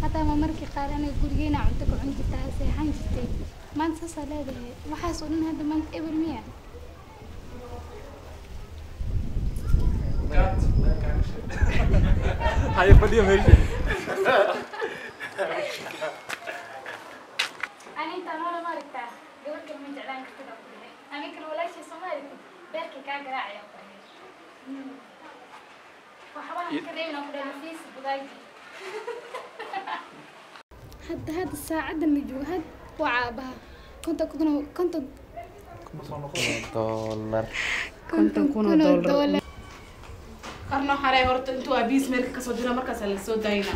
Hataa ma markii qaar aniga gurigeena cunto ku cuni jirtaa, seexan jirtay. Maanta saasaa leedahay, waxaas oo dhan hadda maanta eber miya? Haye, fadhiya meesha. Ani intaan hore ma aragtaa gabar kale ma jeclaan kartid aan ku dhahay. Ani kale walaashay soo ma aragtid, beerkay kaa garaacaya ku dhahay. Waxba han ka reebin aan ku dhahay, nafiis budaaji. Hadda saacaddan la joogo, had waa caabaha 50,000 oo 50 Dollar. 50,000 oo dollar. Qarno xaree horta intuu abiis meelka kasoo dira, markaasaa lasoo daayna.